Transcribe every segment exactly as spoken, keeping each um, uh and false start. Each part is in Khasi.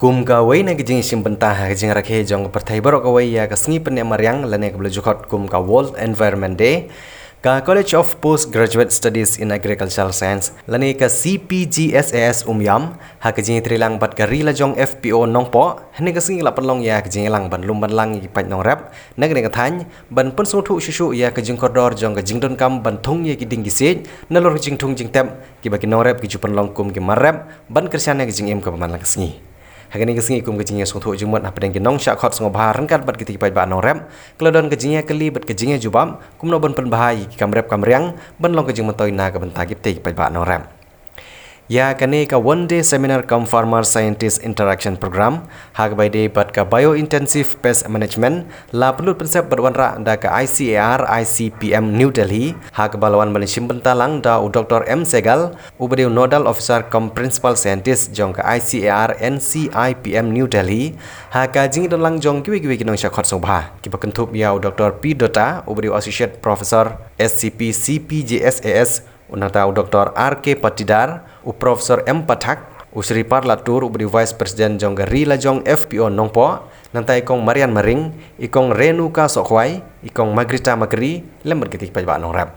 Kum kawei na ka jingïashim bynta ha ka jingrakhe jong ka pyrthei baroh kawei ïa ka sngi pyneh mariang lane kaba la ju khot kum ka World Environment Day, ka College of Postgraduate Studies in Agricultural Science lane ka C P G S A S Umiam, ha ka jingïatreilang bad ka Ri Lajong F P O Nongpoh, hynne ka sngi la pynlong ïa ka jingïalang ban lum ban lang ïa ki paid nongrep na kane ka thaiñ, ban pynsngewthuh shuh shuh ïa ka jingkordor jong ka jingdonkam ban thung ïa ki dieng ki siej nalor ka jingthung jingtep kiba ki nongrep ki ju pynlong kum ki mar rep ban kyrshan ïa ka jingim kaba man la ka sngi. Ha kane ka sngi kum ka jingïasngewthuh jingmut hapdeng ki nongshah khot sngewbha ryngkat bad kitei ki paidbah nongrep, ka la don ka jingïakylli bad ka jingïajubab kumno ban pynbha ïa ki kam rep kam riang ban long ka jingmyntoi na ka bynta kitei ki paidbah nongrep. Ïa kane ka One Day Seminar cum Farmer Scientist Interaction Program, ha kaba ïadei bad ka Biointensive Pest Management, la pynlut pynsep bad wanrah da ka I C A R I C P M New Delhi, ha kaba la wan ban shim bynta lang da u Doctor M Sehgal, uba dei u Nodal Officer cum Principal Scientist jong ka I C A R N C I P M New Delhi, ha ka jingdon lang jong kiwei kiwei ki nongshah khot sngewbha kiba kynthup ïa u Doctor P Dutta, uba dei u Associate Professor S C P C P G S A S, u nangta u Doctor R K Patidar, u Professor M Pathak, u Shri Parlat Tur, uba dei u Vice President jong ka Ri Lajong F P O Nongpoh, nangta i Kong Marian Maring, i Kong Renuka Sohkhwai, i Kong Margarita Makri, lem bad kitei ki paidbah nongrep.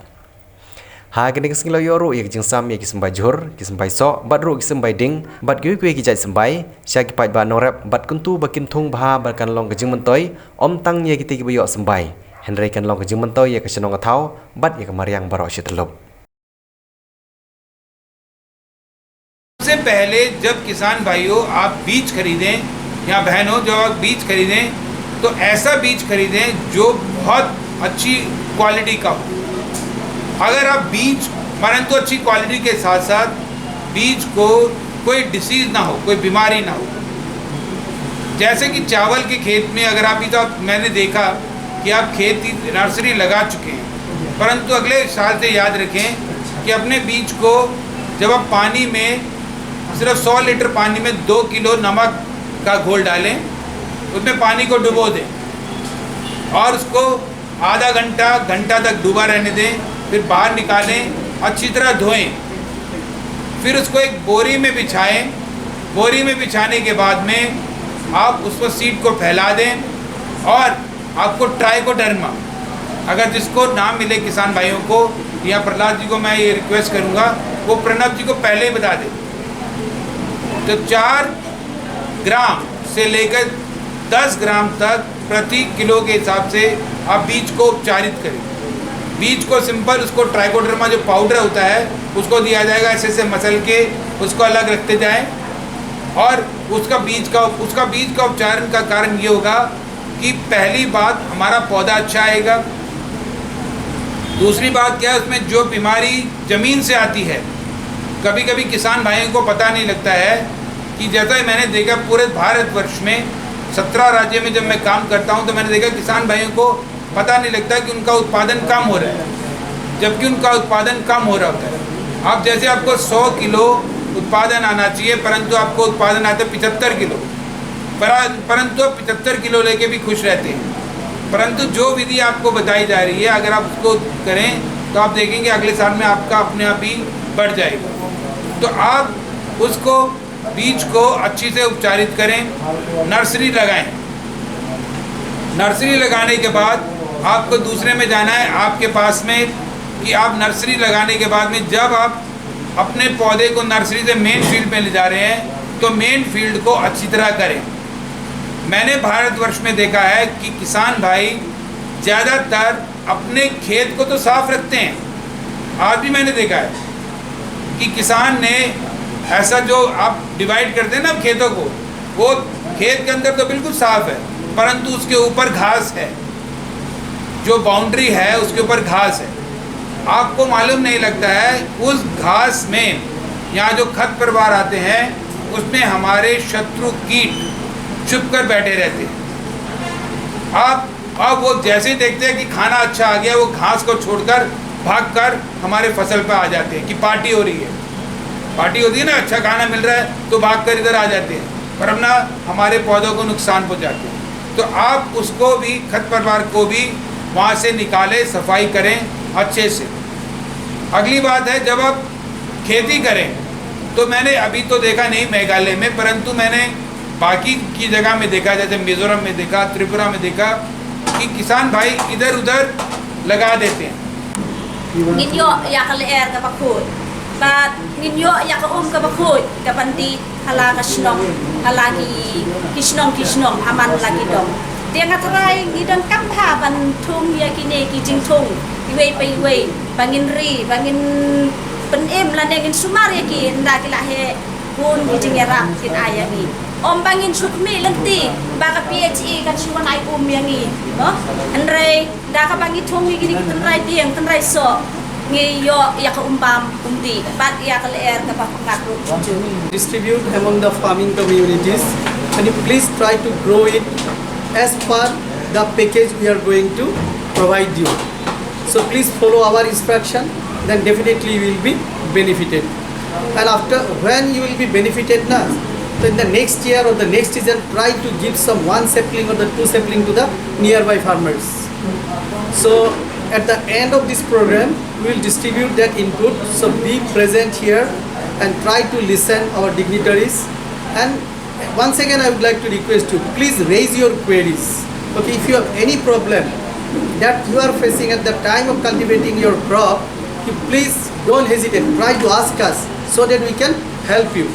Ha kane ka sngi la ïoh ruh ïa ka jingsam ïa ki symbai jhur, ki symbai soh, bad ruh ki symbai dieng, bad kiwei kiwei ki jait symbai sha ki paidbah nongrep, bad kyntu ba kin thung bha ba kan long ka jingmyntoi ym tang ïa kitei kiba ïoh symbai, hynrei kan long ka jingmyntoi ïa ka shnong ka thaw bad ïa ka mariang baroh shi tyllup. सबसे पहले जब किसान भाइयों आप बीज खरीदें या बहनों, जब आप बीज खरीदें तो ऐसा बीज खरीदें जो बहुत अच्छी क्वालिटी का हो। अगर आप बीज, परंतु अच्छी क्वालिटी के साथ साथ बीज को कोई डिसीज ना हो, कोई बीमारी ना हो। जैसे कि चावल के खेत में अगर आप, तो आप, मैंने देखा कि आप खेत की नर्सरी लगा चुके हैं, परंतु अगले साल से याद रखें कि अपने बीज को जब आप पानी में, सिर्फ सौ लीटर पानी में दो किलो नमक का घोल डालें, उसमें पानी को डुबो दें और उसको आधा घंटा, घंटा तक डूबा रहने दें, फिर बाहर निकालें, अच्छी तरह धोएं, फिर उसको एक बोरी में बिछाएं। बोरी में बिछाने के बाद में आप उसको, सीड को फैला दें और आपको ट्राइकोडर्मा, अगर जिसको ना मिले किसान भाइयों को, या प्रहलाद जी को मैं ये रिक्वेस्ट करूँगा, वो प्रणब जी को पहले ही बता दें, तो चार ग्राम से लेकर दस ग्राम तक प्रति किलो के हिसाब से आप बीज को उपचारित करें। बीज को सिंपल, उसको ट्राइकोडर्मा जो पाउडर होता है, उसको दिया जाएगा, ऐसे ऐसे मसल के उसको अलग रखते जाएं। और उसका बीज का, उसका बीज का उपचारण का कारण ये होगा कि पहली बात, हमारा पौधा अच्छा आएगा। दूसरी बात क्या है, उसमें जो बीमारी जमीन से आती है, कभी कभी किसान भाइयों को पता नहीं लगता है कि जैसा ही मैंने देखा पूरे भारतवर्ष में सत्रह राज्यों में जब मैं काम करता हूँ तो मैंने देखा किसान भाइयों को पता नहीं लगता कि उनका उत्पादन कम हो रहा है, जबकि उनका उत्पादन कम हो रहा होता है। अब जैसे आपको सौ किलो उत्पादन आना चाहिए, परंतु आपको उत्पादन आता है पचहत्तर किलो, पर-, परंतु आप पचहत्तर किलो लेके भी खुश रहते हैं। परंतु जो विधि आपको बताई जा रही है, अगर आप उसको करें तो आप देखेंगे अगले साल में आपका अपने आप ही बढ़ जाएगा। तो आप उसको, बीज को अच्छी से उपचारित करें, नर्सरी लगाएं। नर्सरी लगाने के बाद आपको दूसरे में जाना है, आपके पास में, कि आप नर्सरी लगाने के बाद में जब आप अपने पौधे को नर्सरी से मेन फील्ड में ले जा रहे हैं तो मेन फील्ड को अच्छी तरह करें। मैंने भारतवर्ष में देखा है कि किसान भाई ज़्यादातर अपने खेत को तो साफ रखते हैं, आज भी मैंने देखा है कि किसान ने ऐसा, जो आप डिवाइड करते हैं ना खेतों को, वो खेत के अंदर तो बिल्कुल साफ है, परंतु उसके ऊपर घास है, जो बाउंड्री है उसके ऊपर घास है। आपको मालूम नहीं लगता है, उस घास में यहाँ जो खरपतवार आते हैं, उसमें हमारे शत्रु कीट छुप कर बैठे रहते हैं। आप, अब वो जैसे ही देखते हैं कि खाना अच्छा आ गया, वो घास को छोड़कर भागकर हमारे फसल पर आ जाते हैं कि पार्टी हो रही है। पार्टी होती है ना, अच्छा खाना मिल रहा है तो भागकर इधर आ जाते हैं, पर अपना, हमारे पौधों को नुकसान पहुंचाते हैं। तो आप उसको भी, खरपतवार को भी वहाँ से निकालें, सफाई करें अच्छे से। अगली बात है, जब आप खेती करें तो मैंने अभी तो देखा नहीं मेघालय में, परंतु मैंने बाकी की जगह में देखा, जैसे मिजोरम में देखा, त्रिपुरा में देखा कि किसान भाई इधर उधर लगा देते हैं। Ngin ïoh ïa ka lyer kaba khuid, bad ngin ïoh ïa ka um kaba khuid kaban dih ha la ka shnong, ha la ki, ki shnong ki shnong, ha man la ki dong. Te nga tharai ngi donkam bha ban thung ïa kine ki jingthung iwei pa iwei, ba ngin ri, ba ngin pynim lane ngin sumar ïa ki, ynda ki la heh bun ki jingïarap kin ai ïa ngi. Ym ba ngin shu khmih lynti ba ka P H E kan shu wan ai um ïa ngi, no? Hynrei da kaba ngi thung ïa kine ki tynrai dieng, tynrai soh, ngi ïoh ïa ka um bam um dih bad ïa ka lyer kaba pyngngad ruh. Distribute among the farming communities, and you please try to grow it as per the package we are going to provide you. So please follow our instruction, then definitely you will be benefited. And after, when you will be benefited na, so in the next year or the next season, try to give some one sapling or the two sapling to the nearby farmers. So at the end of this program, we will distribute that input. So be present here and try to listen our dignitaries. And once again, I would like to request you, please raise your queries. Okay, if you have any problem that you are facing at the time of cultivating your crop, you please don't hesitate. Try to ask us so that we can help you.